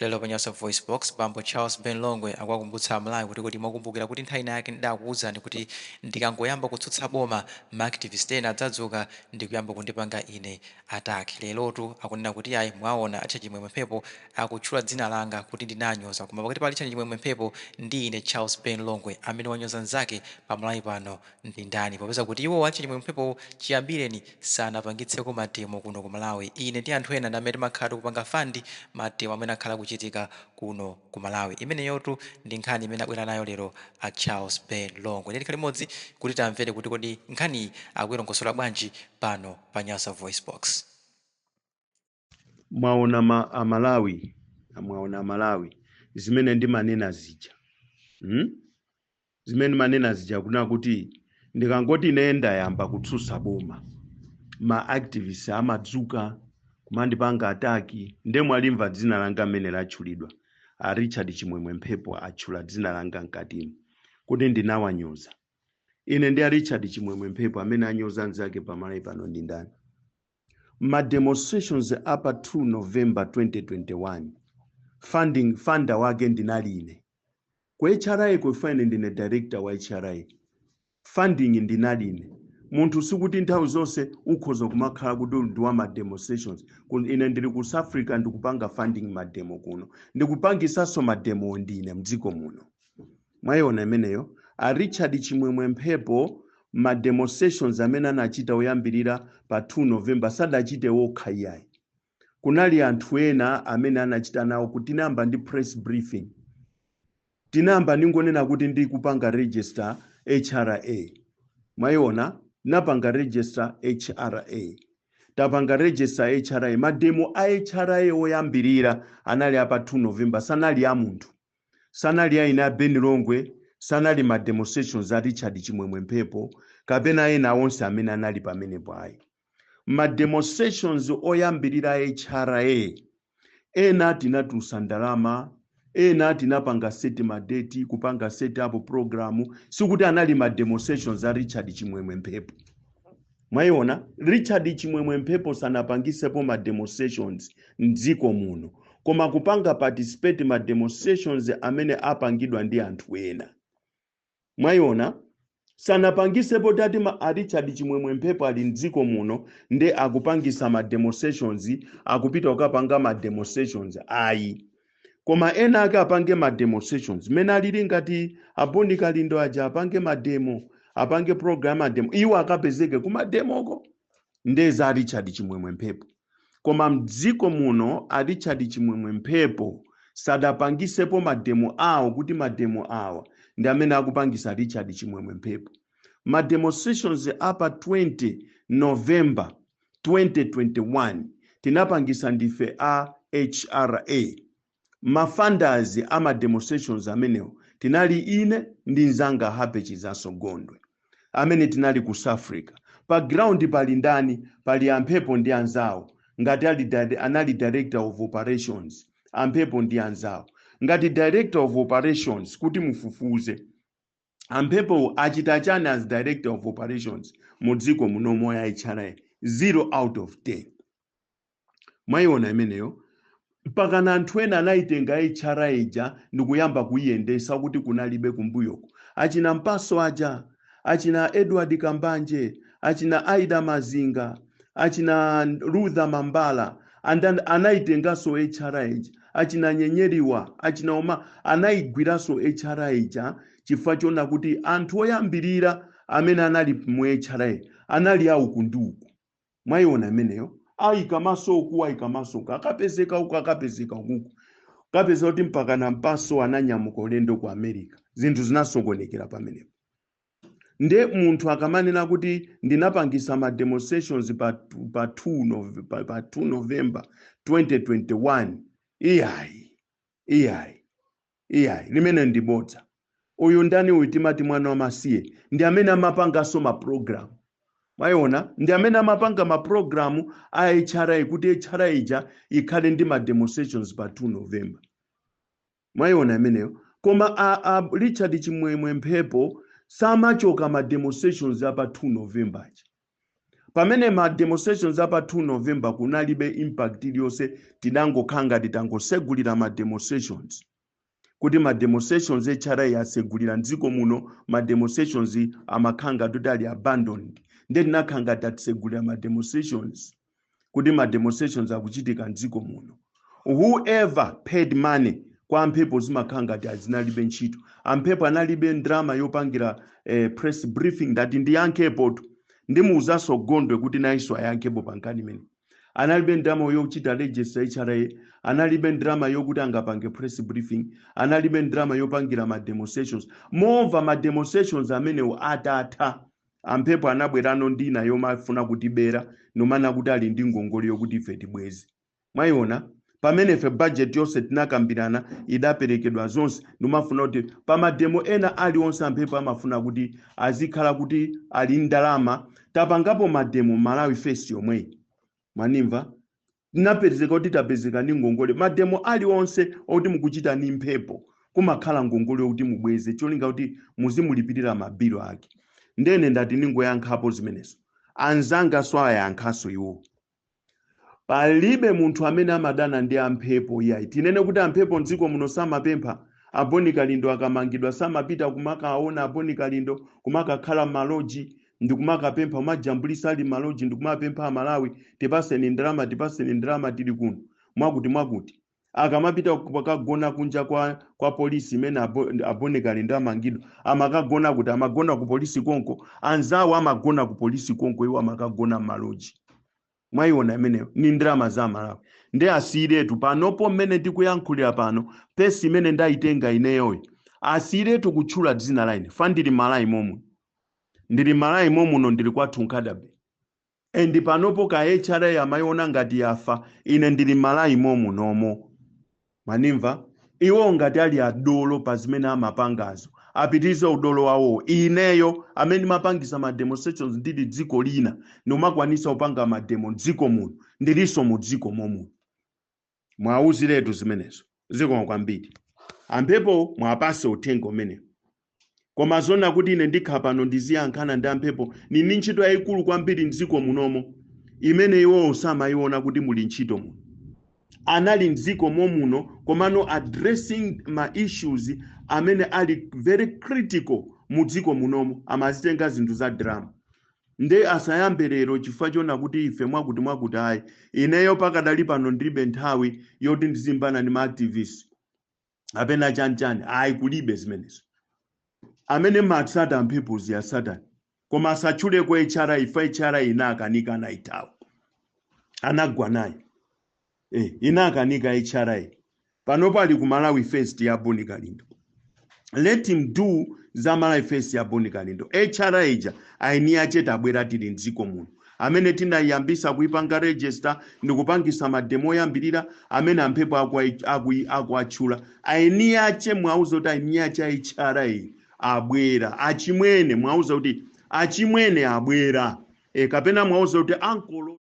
Lero pa Nyasa VoiceBox, bambo Charles Ben Longwe akuwakumbutsa Amalawi kuti kodi mwakumbukira kuti nthawi ina yake ndidakuwuzani kuti ndikangoyamba kutsutsa boma, ma activist ena adzadzuka ndikuyamba kundipanga ine attack. Lerotu akunena kuti ayi, mwaona a Richard Chimwemwe Mphepo akutchula dzina langa kuti ndinanyoza, koma pakati pa Richard Chimwemwe Mphepo ndi ine Charles Ben Longwe, amene wanyoza nzake pa Malawi pano ndi ndani, popeza kuti iwo a Richard Chimwemwe Mphepo chiyambireni sanapangitseko mademo kuno ku Malawi? Ine ndi anthu ena ndi amene timakhala tikupanga fund mademo amene akhala akuchitika kuno ku Malawi. Imeneyotu ndi nkhani imene abwera nayo lero a Charles Ben Longwe. Ndiye tikhale limodzi kuti tamvere kuti kodi nkhaniyi akuyilongosola bwanji pano pa Nyasa VoiceBox. Mwaona ma Amalawi, mwaona Amalawi, zimene ndimanena zija, Zimene ndimanena zija kuna kuti ndikangoti ine ndayamba kutsutsa boma, ma activists amadzuka kumandipanga attack. Nde mwalimva dzina langa mmene latchulidwa. A Richard Chimwemwe Mphepo atchula dzina langa mkatimo kuti ndinawanyoza. Ine ndi a Richard Chimwemwe Mphepo, amene anyoza anzake pamalawi pano ndi ndani? Ma demonstrations apa 2 November 2021, funding funder wake ndinali ine ku HRA. Kufa ine ndine director wa HRA, funding ndinali ine. Munthu sikuti nthawi zonse ukhoza kumakhala kuti ndi wa ma demonstrations. Ine ndili ku South Africa, ndikupanga funding mademo kuno, ndikupangisanso mademo ndine mdziko muno. Mwayiona imeneyo? A Richard Chimwemwe Mphepo, ma demonstrations amene anachita oyambirira pa 2 November sadachite wokha iyayi, kunali anthu ena amene anachita nawo. Kuti tinayamba ndi press briefing, tinayamba ningonena kuti ndikupanga register HRA. Mwayiona? Napanga register HRA, tapanga register HRA. Mademo a HRA oyambirira anali apa 2 November, sanali a munthu, sanali a ine a Ben Longwe, sanali ma demonstrations a Richard Chimwemwe Mphepo kapena ena onse amene anali pamenepo ayi. Ma demonstrations oyambirira HRA, ena tinatulutsa ndalama, ena tinapanga set ma date, kupanga set up program. Sikuti anali ma demonstrations a Richard Chimwemwe Mphepo. Mwayiona? Richard Chimwemwe Mphepo sanapangisepo ma demonstrations mdziko muno, koma kupanga participate ma demonstrations amene apangidwa ndi anthu ena. Mwayiona? Sanapangisepo tati a Richard Chimwemwe Mphepo ali mdziko muno nde akupangisa ma demonstrations, akupita kukapanga ma demonstrations ayi, koma ena ake apange ma demonstrations mene alili ngati aboni Kalindo aja, apange mademo, apange program mademo, iwo akapezeke ku mademoko, ndeza a Richard Chimwemwe Mphepo. Koma mdziko muno a Richard Chimwemwe Mphepo sadapangisepo mademo awo kuti mademo awa ndi amene akupangisa Richard Chimwemwe Mphepo. Ma demonstrations apa 20 November 2021 tinapangisa ndife a HRA. Ma funders ama demonstrations amenewo tinali ine ndi mzanga Happy Chizaso Gondwe amene tinali ku South Africa. Pa ground pali ndani? Pali Amphepo ndi anzawo, ngati anali director of operations. Amphepo ndi anzawo ngati director of operations. Kuti mufufuze, Amphepo achita chani as director of operations mu dziko munomo ya HRA? 0 out of 10. Mwayiona imeneyo? Mpakana anthu ena anayitenga HRA ija ndikuyamba kuyiyendesa kuti kunalibe kumbuyoko. Achina Mpaso aja, achina Edward Kambanje, achina Aida Mazinga, achina Luther Mambala, and then anayitenganso HRA ija. Achina Nyenyeriwa, achina Oma anayigwiranso HRA ija, chifukwa chona kuti anthu oyambirira amene anali mu HRA anali auku ndi uku. Mwayiona imeneyo? Ayika maso uku, ayika maso uku, akapezeka uku, akapezeka ukuku, kapeza kuti mpaka na Mpaso ananyamuka ulendo ku America. Zinthu zinasokonekera pamenepo. Nde munthu akamanena kuti ndinapangisa ma demonstrations pa 2 November 2021, iyayi, iyayi, iyayi, limene ndibodza. Uyu ndani uyu timati mwana wamasiye? Ndi amene amapanganso ma program. Mwayiona? Ndi amene amapanga ma program a HRA kuti HRA ija ikhale ndi ma demonstrations pa 2 November. Mwayiona imeneyo? Koma a Richard Chimwemwe Mphepo samachoka ma demonstrations apa 2 November aja. Pamene ma demonstrations apa 2 November kunalibe impact iliyonse, tinangokhala ngati tangosegulira ma demonstrations, kuti ma demonstrations HRA yasegulira mdziko muno. Ma demonstrations amakhala ngati kuti ali abandoned, nde tinakhala ngati atisegulira ma demonstrations, kuti ma demonstrations akuchitika mdziko muno. Whoever paid money kwa amphepo, zimakhala ngati azinalibe ntchito. Amphepo analibe ndrama yopangira press briefing. Ndati ndiyankhepotu, ndimuwuzanso Gondwe kuti nayenso ayankhepo pa nkhani imene. Analibe ndrama yochita register HRA, analibe ndrama yokuti angapange press briefing, analibe ndrama yopangira ma demonstrations. Momva ma demonstrations amenewo atatha, amphepo anabwerano ndina yomafuna kutibera, nomana kuti ali ndi ngongole yokuti ife tibweze. Mwayiona pamene ife budget yonse tinakambirana, idaperekedwa zonse, nomafuna kuti pa ma demo ena aliwonse amphepo amafuna kuti azikhala kuti ali ndalama. Tapangapo ma demo Malawi First yomweyi, mwanimva? Tinapezeka kuti tapezeka ndi ngongole. Ma demo aliwonse okuti mukuchita ni mphepo, kumakhala ngongole yokuti mubweze, cholinga kuti muzimulipirira ma bill ake. Ndene ndati ningoyankhapo zimenezo, anzanga so ayankhaso iwo. Palibe munthu amene amadana ndi amphepo, iyayi. Tinene kuti amphepo mdziko muno samapempha. Aboni Kalindo akamangidwa, samapita kumakaona Aboni Kalindo, kumakakhala m'ma lodge ndikumakapempha, kumajambulisa ali ma lodge ndikumapempha Amalawi, "Tipaseni ndalama, tipaseni ndalama, tili kuno," mwakuti mwakuti. Akamapita pakagona kunja kwa polisi imene Aboni Kalindo amangidwa, amakagona kuti? Amagona ku polisi konko. Anzawo amagona ku polisi konko, iwo amakagona m'ma lodge. Mwayiona imeneyo? Ni ndalama za Malawi. Ndi asiyiretu panopo mmene tikuyankhulira pano, pesi imene ndayitenga ineyoyi, asiyiretu kutchula dzina la ine fa. Ndili Malawi momwe, ndili Malawi momuno, ndili kwathu Nkhata Bay. And panopo ka HRA amayiona ngati yafa, ine ndili Malawi momunomo, manimva? Iwo ngati ali adolo pa zimene amapangazo, apitirize udolo wawo. Ineyo amene ndimapangisa ma demonstrations ndili dziko lina, ndimakwanisa kupanga ma demo dziko muno, ndilinso mu dziko momuno. Mwauziretu zimenezo. Zikomo kwambiri amphepo, mwapase uthenga umenewo. Koma zona kuti ine ndikhala pano ndiziyankhana ndi amphepo, nini ntchito yayikulu kwambiri mdziko munomo imene iwowo samayiona kuti muli ntchito muno. Anali mdziko momuno, komano addressing ma issues amene ali very critical mu dziko munomo, amazitenga zinthu za drama. Nde asayambe lero chifukwa chona kuti ife mwakuti mwakuti, ayi. Ineyo pakadali pano ndilibe nthawi yoti ndizimbana ndi ma activists apena chanichani, ayi, kulibe zimenezo. Amene matsata amphepozi ya Satani, koma asatchuleko HRA ifa. HRA inakanika, anayithawa, anagwa nayo. Inakanika HRA. Panopo ali ku Malawi First ya Boni Kalindo. Let him do za Malawi First ya Boni Kalindo. HRA ija aini ache tabwera tili mdziko muno, amene tinayiyambisa kuipanga register ndikupangisa ma demo oyambirira amene amphepo akuatchula. Aini ache mwauza kuti aini ache HRA abwera. Achimwene, mwauza kuti achimwene abwera, kapena mwauza kuti ankolo.